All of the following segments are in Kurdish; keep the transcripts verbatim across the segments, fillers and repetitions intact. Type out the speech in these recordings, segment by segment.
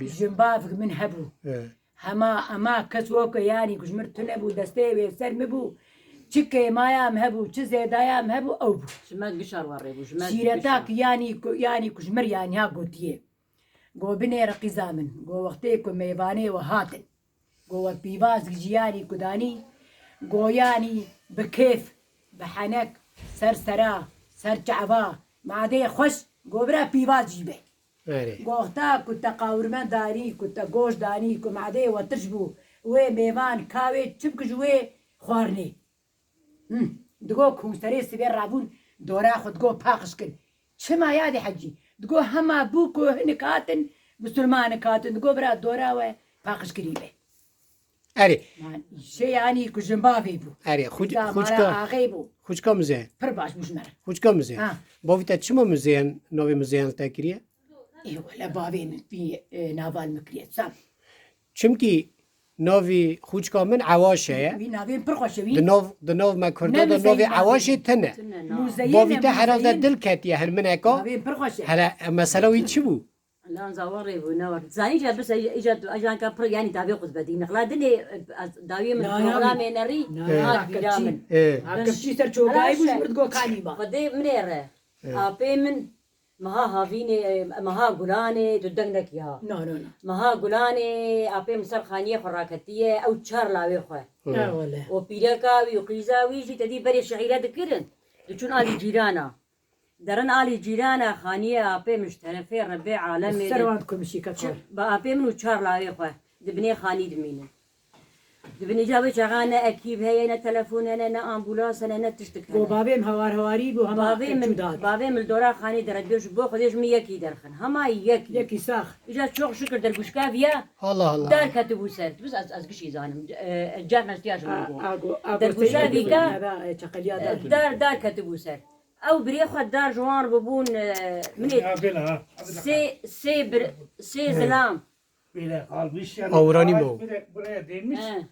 Jinbavik min hebû. E. Hema, hema kes weke, yanî ku ji mir tune bû, destê wê ser min bû. Çi kêmaya min hebû, çi zêdaya min hebû, ew bû. Ji me gişar wa rê bû, ji me Şîretak gişar. Yanî ku, yanî ku ji mir yanî ha gotiye. Go binêre qîza min. Go wextê ku mêvanê we hatin. Go we pîvazek jî yanî ku danî. Go yanî bi kêf, bi henek, ser sera, ser çava, madeyê xweş, go bira pîvaz jî be. Erê. Goxta ku te qawirmen danî, ku te goş danî, ku madeyê we tirş bû, wê mêvan ka wê çi bike ji wê xwarinê. Him, digo ku hûn serê sibê rabûn dora xwe digo paqij kin. Çima yadê hecî? Digo hema bû ku hinek hatin, misilmanek hatin, digo bira dora we paqij kirî be. Erê. Man, şey yanî ku jinbavê bû. Erê, xûc-, Zamana xûçka, axê bû. Xûçka Muzeyên. Pir baş bû ji me re. Xûçka Muzeyên. Ha. Bavî te çima Muzeyên, navê Muzeyên te kiriye? Ê, wele bavê min pî, e, naval min kiriye. Sam. Çimkî navî xûçka min Ewaşe ye. Wî navê min pir xweş e wî. Di nav, di nav me Kurda de navê Ewaşê tine. Tine, na. Muzeyên. Bavî te herhalde dil ketiye hin mineka. Navê min pir xweş e. Hele, e, mesela wî çi bû? Lan zawarê bû, ne war. Zanî ca bise, îca tu, ajanka pir, yanî dawê xwe vedî. Nexla dilê, e, dawiyê min programê nerî, na, na, ha, bîra min. E. Ha, kifçî ser çogayê bû, ji min digo kanî ma. Xwedê min ê re. E. Apê min, meha havînê, e, meha gulanê, tu deng nekî ha. Na, na, na. Meha gulanê, apê min ser xaniyê xwe raketiye, ew çar lawê xwe. E. E, wele. Û pîreka wî û qîza wî jî tedî berê şehîre dikirin. Diçûn alî cîrana. Derin alî cîrana xaniyê apê min ji terefê Rebbê alemê. Ser wan dikum şîket xwe. Bi apê min û çar lawê xwe di binê xanî dimînin. Di binê ca wê çaxa ne ekîb heye, ne telefon hene, ne ambulans hene, ne tiştik hene. Go bavê min hewar hewarî bû, hema bavê min, bavê min li dora xanî de re dibe ji bo Xwedê ji min yekî derxin. Hema yekî. Yekî sax. Îca çok şükür derguşka viya. Allah Allah. Dar ketibû ser. Biz ez, ez gişî zanim. E, ez car nestiya ji min go. Derguşa vîka, e, dar, dar ketibû ser. Ew birê xwe dar ji wan re bûn, e, min ê sê, sê bir, sê zilam. Awranî mo. He.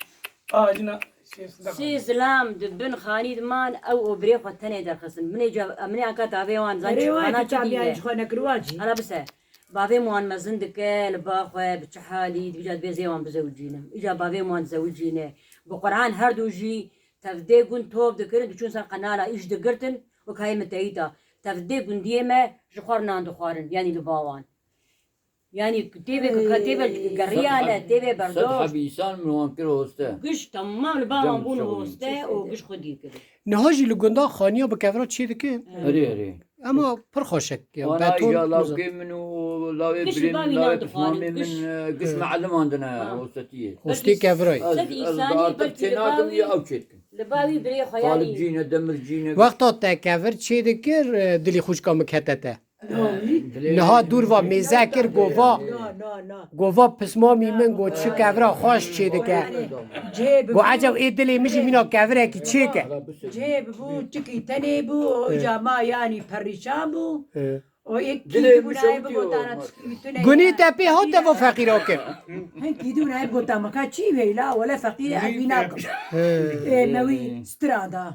Sê zilam di bin xanî diman, ew û birê xwe tenê derxistin. Min ê ca-, min ê anka tavê wan zan çi xana çi dîne. Hala bise. Bavê min wan mezin dike, li ba xwe, bi çi halî, dibîja dibê zê wan bizewicînim. Îca bavê min wan dizewicîne. Bi Quran her du jî tevdê gund top dikirin, diçûn ser qenala îş digirtin, wek hayê min teyîta. Tevdê gundiyê me ji xwe re nan dixwarin, yanî li ba wan. Yanî têvê, têvê geriyane, têvê berdoş. Sed hebî însan min wan kir hoste. Giş temam li ba wan bûn hoste û giş xwedî kirin. Niha jî li gundan xaniya bi kevra çê dikin. Erê, erê. Ema pir xweşik ya. Wana beton, îja lawkê min û lawê birê min, lawê pismamê min, e, giş mealiman dine hosetiyê. Hostê kevirayê. Ez, ez diatir çê nakim ya ew çê dikin. Li ba wî birê xwe yanî. Talibcî ne, demircî ne. Wexta te kevir çê dikir, e, dilî xûçka min kete te. Niha dûr va mêze kir, go va, go va pismamî min, go çi kevra xweş çê dike. Go eceb ê dilê min jî mîna kevirekî çêke. Cihê bû, çikî tenê bû, û îca ma yanî perîşan bû. Û yek kî bû nayê bigotana çikî tune. Gunî te pê hat te va feqîra kir. Hin kî dû nayê bigota maka çî veyla, wele feqîrê ez wî nakim. Ê me wî strada.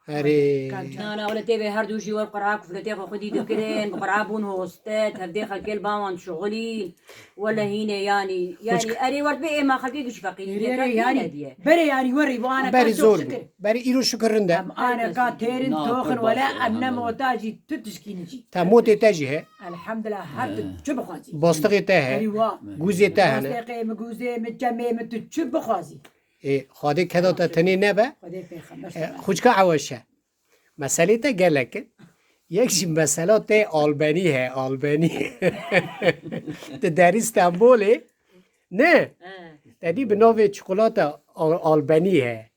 Erê. Na, na, wele têvê her du jî wer Qur'a kufletê xwe xwedî dikirin, bi Qur'a bûn hoste, tevdê xelkê li ba wan şixulîn. Wele hîne yanî, yanî erê wer bê êma xelkê giş feqîrî. Erê, erê, yanî, diye. Berê yanî werî bu ane berê zor bû. Berê îro şikir rind e. Em aneka têrin toxin wele em ne mota jî tu tişkînin jî. Te motê te jî he. Elhamdulillah her tu çi bixwazî. Bastixê te he. Erî wa. Gûzê te hene. Bastixê min, gûzê min, çemê min tu çi bixwazî. Ê, Xwedê keda te tenê nebe. Xwedê pêxember. E, xwîçka Ewaşe. Meselê te gelek in. Yek jî mesela te Albenî he, Albenî. Te derî Stenbolê. Ne? He. Te dî bi navê çikolata Al-, Albenî he.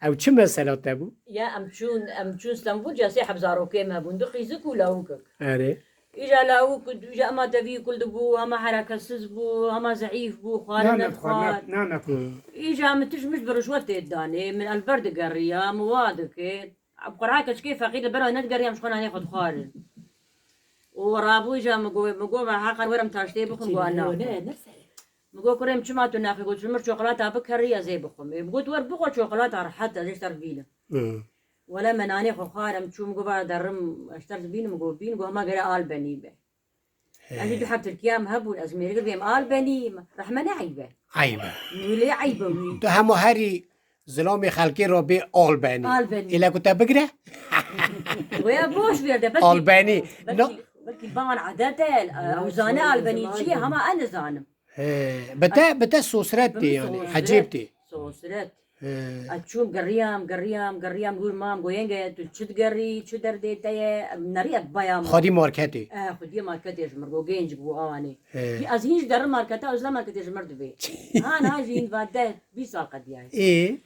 Ew çi mesela te bû? Ya em çûn, em çûn Stenbol, ca sê heb zarokê me bûn. Du qîzik û lawikek. Erê. Îja lawik, îja ema tevî kul dibû, hema herekesiz bû, hema zeîf bû, xwarin nedixwar. Îja min tişt mişt bi rişwet tê danê, min elber digeriya, min wa dikir. Bi Qur'a keçikê feqîr li ber we nedigeriyam, ji xwe nanê xwe dixwarin. Û rabû îja min got, min got, "Me heqan werim taştê bixwim," got, "Na." Min got, "Kurê min çima tu naxî?" Got, "Ji min çokolata bikerî ez ê bixwim." Ê, min got, "Wer bixwe çokolata rehet, ez ê ji te re bînim." Wele me nanê xwe xwar, em çû, min got, "Ba derim, ez ji te re dibînim," min got, "Bîn," got, "Hema gere Albenî be." Ez ê du heb Tirkiya em hebûn, ez mêrik bêm Albenî, rehme ne eyb e. Eyb e. Wî lê eyb e wî. Tu hema herî zilamê xelkê re bê Albenî. Albenî. Île ku te bigire. Wê boş ver de, belkî, Albenî. Belkî, belkî bawan edet e, ew zane Albenî çi ye, hema ez nizanim. He, bi te, bi te sosret tê yani, hecêb tê. Sosret. Ez çûm, geriyam, geriyam, geriyam, hûr mam, go yenge, tu çi digerî, çi derdê te ye? Em nerî ez bayam. Xwedî marketê. E, xwedî marketê ji mir go, genc bû awanê. He. Jî ez hîn ji derin marketa, ez la marketê ji mir dibê. Ha, niha jî hîn va deh, bîst sal qediyayê. Ê.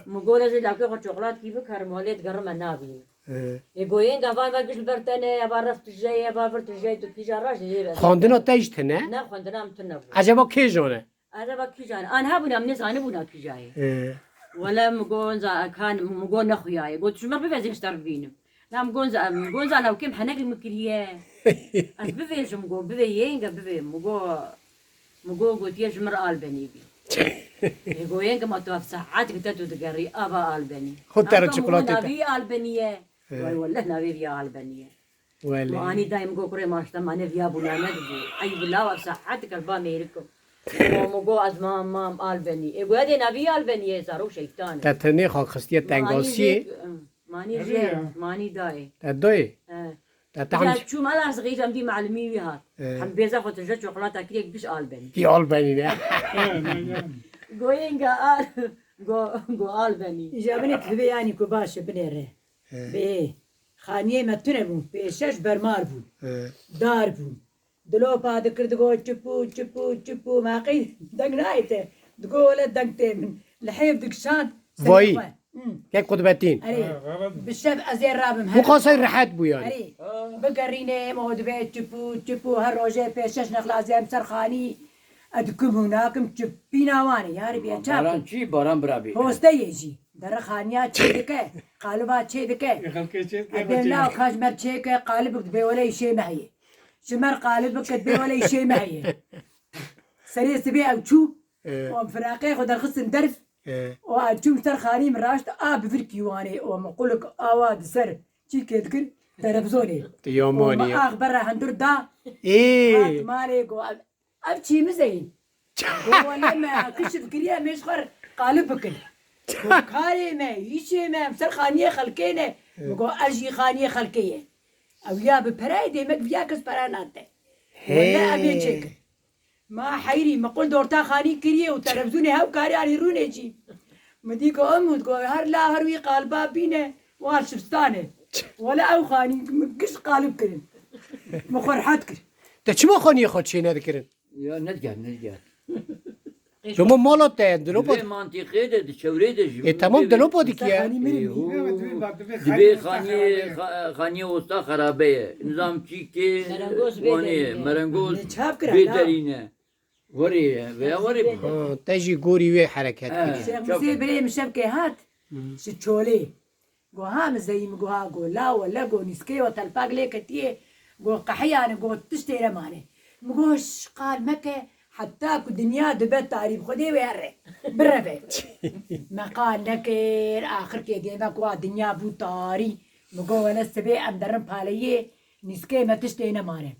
Min go, lê jê lawkê xwe çokoladkî bikar, malê digerim, ez nabînim. He. Ê, go yenga van va giş li ber te ne, eva ref tije ye, eva vir tije ye, tu kîja raş dê. Xwendina te jî tune? Ne, xwendina min tune bû. Eceba kê jane? Ere va kîjan? An hebûna, min nêzanibûna kîjayê. Ee. Wele mi got, za kan, mi got nexuyaye. Got, "Ji me bibe, ez ê ji te re bibînim." Na mi got, za, mi got, za lewkê min henekî min kiriye. Ez bivêjim, got, "Bivê yênge, bivê." Mi got, mi got, gotiye, "Ji min re Albenî bî." Ê, got, "Yênge, ma tu ev saetek te tu digerî, ava Albenî." Xwe te re çikolate te. Navî Albenî ye. Ee. Way, wele navê vî Albenî ye. Welê. Ma anî dayê min got, kurê ma ji te mane viya bûna nedibû. Ey bila, ev saetek ez ba mêrik im. Ma min got, ez mam, mam Albenî. Ê, got, edê navî Albenî ye, zaro şeytan e. Te tenê xwe xistiye tengasiyê. Manî jê, manî dayê. Te doyê? He. Te tam. Ya çûm, ez zixîc em dî melimî wî hat. He. Em bêza xwe tije çokolata kirê, giş Albenî. Tî Albenî ne? Goyên ga al, go, go Albenî. Îja binê tu dibê yanî ku baş e, binêre. He. Bê. Xaniyê me tune bûn, pêşeş bermar bûn. He. Dar bûn. Dilopa dikir, digo çipû, çipû, çipû, ma qey deng nayê te. Digo wele deng tê min. Li hêv dikişand serê xwe. Vayî. Kek Qutbetîn. Erê. Bi şev ez ê rabim her. Muqasay rehet bû yani. Erê. Bigerîne, em o dibe çipû, çipû, her roje pêşeş nexlaziyem ser xanî. Ez dikim û nakim çipîna wan e. Yarî bê çap. Baran çi? Baran birabî. Posteyê jî. Derixaniya çê dike, qaliba çê dike. Ê, xelkê çê dike, Edê xwe çê nav dike. Ka ji mer çêke qalibik dibê wele îşê me heye. Ji mer qalibik dibê wele îşê me heye. Serê sibê ew çû, Ee. û em firaqê xwe derxistin derv, Ee. û ez çûm ser xanî min raşt a bi vir kîwanê û min qulik awa di ser çîkê dikir televizonê. Tu yamanî Û min ya. Ax berra hundir da, Ê. Hat malê got, Ev çî mizeyîn. Go wele me kişif kiriye, em ê ji xwe re qalib bikin. Go karê me, îşê me, em ser xaniyê xelkê ne. Mi go ez jî xaniyê xelkê ye. Ew ya bi pereyê dê me viya kes pere nade. Wele em ê çêkin. Ma heyrî, mi qul dorta xanî kiriye û televizûnê hew karê anî rûnê jî. Mi dî go em û go her la her wî qaliba bîne, wan şibistane. Wele ew xanî mi giş qalib kirin. Mi xwe rehet kir. Te çima xaniyê xwe çê nedikirin? Ya nediger, nediger. Şoma mala te ye, dilopa. Di vê mantîqê de, di çewrê de jî. E, tamam, dilopa dikiye. Ê, hû. Di vê xaniyê, xa-, xaniyê osta xerabe ye. Nizam çîkê, Merengoz bê wanê, derîne. Merengoz bê derîne. Werê ye, veya werê bû. Ha, te jî gorî wê hereket kiriye. Şêx Musê birê min şevkê hat, ji Çolê. Go ha mizeyî, min go ha, go la wele, go nîskê we telpak lê ketiye, go qehiyane, go tiştê re mane. Min go şqal meke, heta ku dinya dibe tarî, bi Xwedê wê here, bireve. Me qal nekir, axirkê dê me ku a dinya bû tarî. Min go wele sibê em derin paleyê, nîskê me tiştê nemane.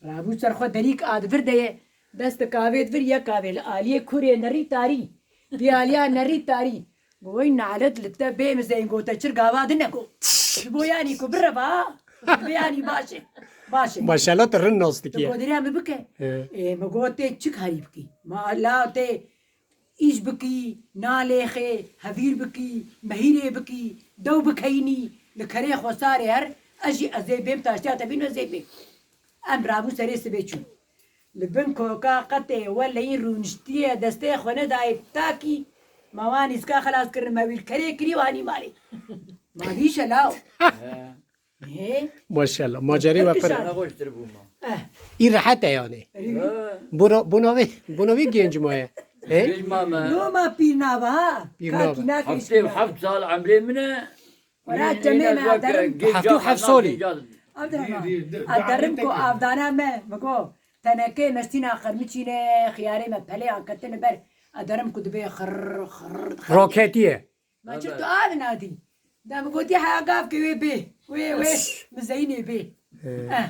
Rabû ser xwe derîk a di vir de ye, dest di kavê di vir ye kavê li aliyê kurê nerî tarî. Vî aliya nerî tarî. Go wey nalet li te bê mizeyîn, go te çir gava din e go. Ji bo yanî ku bireva, ji bo yanî baş e. Baş e. Maşallah, tu rind nas dikiye. Go diriya min bike. He. Ê, min go tê çi karî bikî? Ma la tê Îş bikî, nalêxê, hevîr bikî, mehîrê bikî, dew bikeyînî, li kerê xwesarê her, ez jî ez ê bêm taştiya te bînim, ez ê bêm. Em rabû serê sibê çûn. Li bin koka qetê weleyî rûniştiye, destê xwe nedayê takî, ma wan nîska xelas kirin, me wî li kerê kirî û hanî malê. Ma dîşe law. He. Maşallah. Macerê we pir. Hişar. Xweştir bû ma. Eh. Î rehet e yani. Erê. He. Buna, buna vê, buna vê genc ma ye. He? Genc ma me. No ma pîr nava ha. Pîr nava. Kakî nakê. Heftê û heft sal emrê min e. Wera cemê me aderim. Heftê û heft salî. Aderim. Aderim ku avdana me, mi go, tenekê mestîna xermiçîne, xiyarê me peleyan ketine ber. Aderim ku dibê xirr, xirr, xirr. Roketiye. Ma çi tu av nadî? Da min gotî heya gavkê wê bê. Wê, wê, mizeyînê bê. Eh.